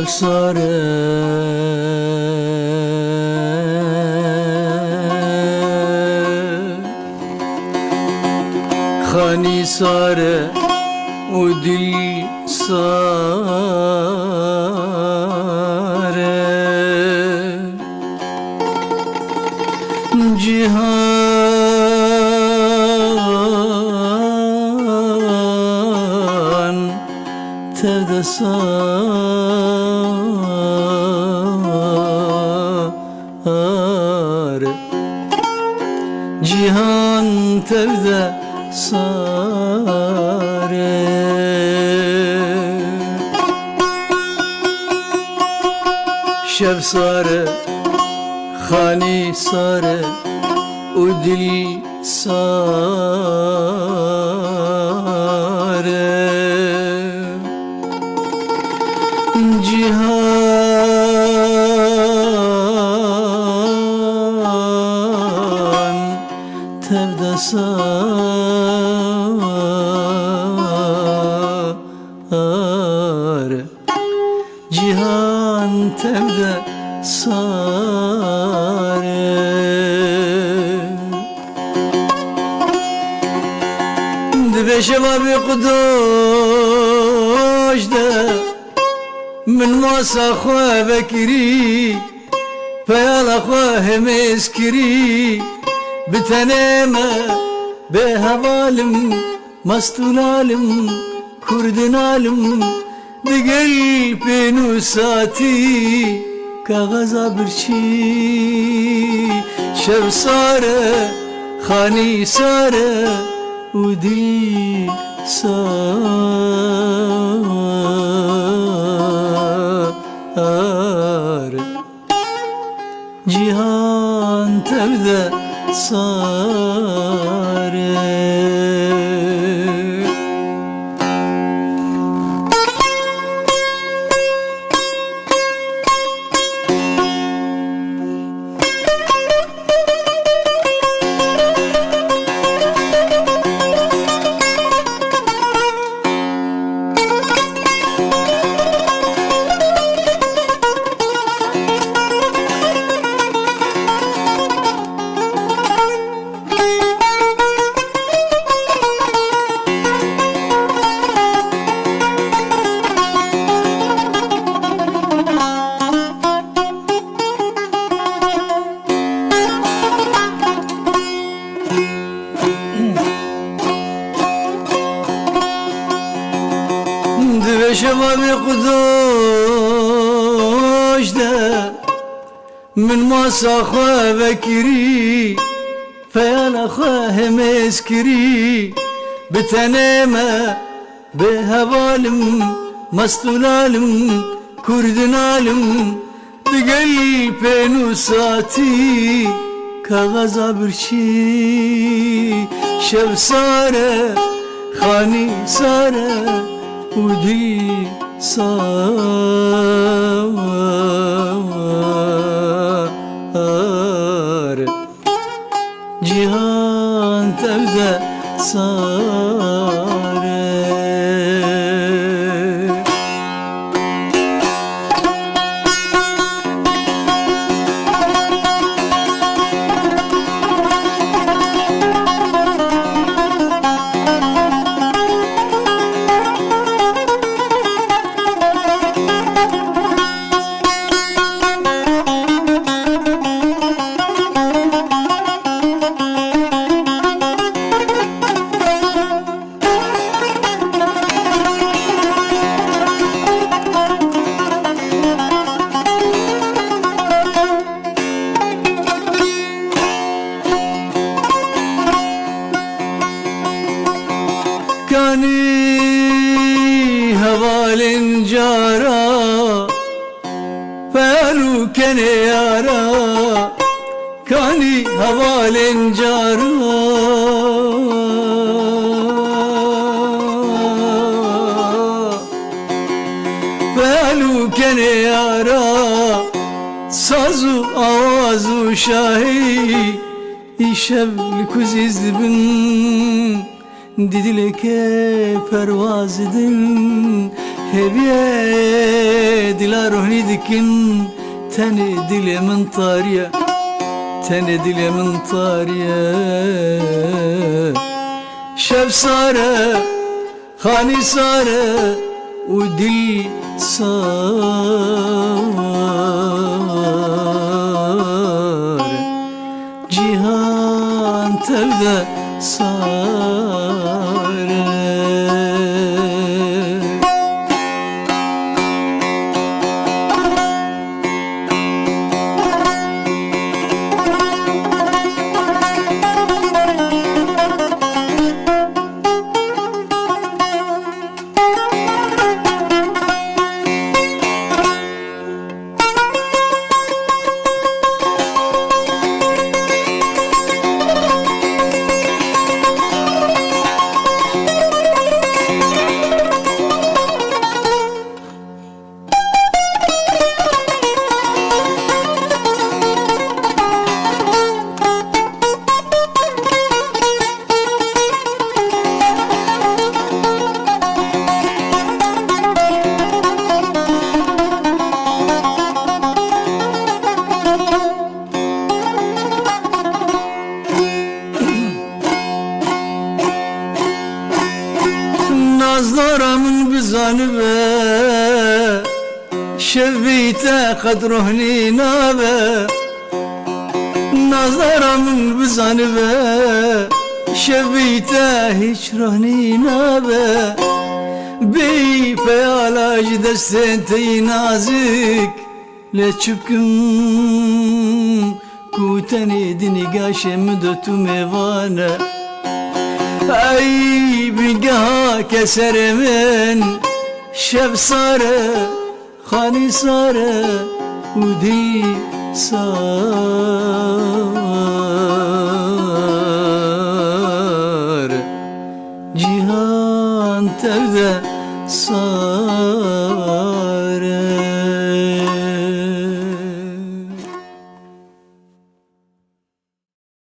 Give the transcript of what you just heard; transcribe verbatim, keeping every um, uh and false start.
Sar e, xanî sar e û dil sar e. Cîhan tev de sar e. Cîhan tev de sar e. Şev sar e, xanî sar e û dil sar e. Cîhan tev de sar e. Cîhan tev de sar e. Di vê şeva bê qudoş de min masa xwe vekirî, peyala xwe hemêz kirî, bi tenê me bê hevalim. Mast û lalim, kurdinalim, digel pênûsatî, kaxeza birçî. Şev sar e, xanî sar e û dil sar e. Cîhan tev de sar e. Di vê şeva bê qudoş de min masa xwe vekirî, peyala xwe hemêz kirî, bi tenê me bê hevalim, mast û lalim, kurdinalim, digel pênûsatî, kaxeza birçî. Şev sar e, xanî sar e û dil sar e. Cîhan tev de sar e. Kanî hevalên cara, peyal û kenê yara, kanî hevalên cara. Peyal û kenê yara, saz û awaz û şahî, îşev li ku zîz dibin, di dilekê perwaz didin. Hêviyê dila rohnî dikin, tenê dilê min tariye, tenê dilê min tariye. Şev sar e, xanî sar e û dil sar. Cîhan tev de sar e. Nazdara min bizanibe, şevî te qet rohnî nabe. Nazdara min bizanibe, şevî te hîç rohnî nabe. Bêyî peyala ji destên te yî nazik, lê çi bikim ku tenê di nîgaşê min de tu mêvan e. Ey bingeha keserê min, şev sar e, xanî sar e û dî sar e. Cîhan tev de sar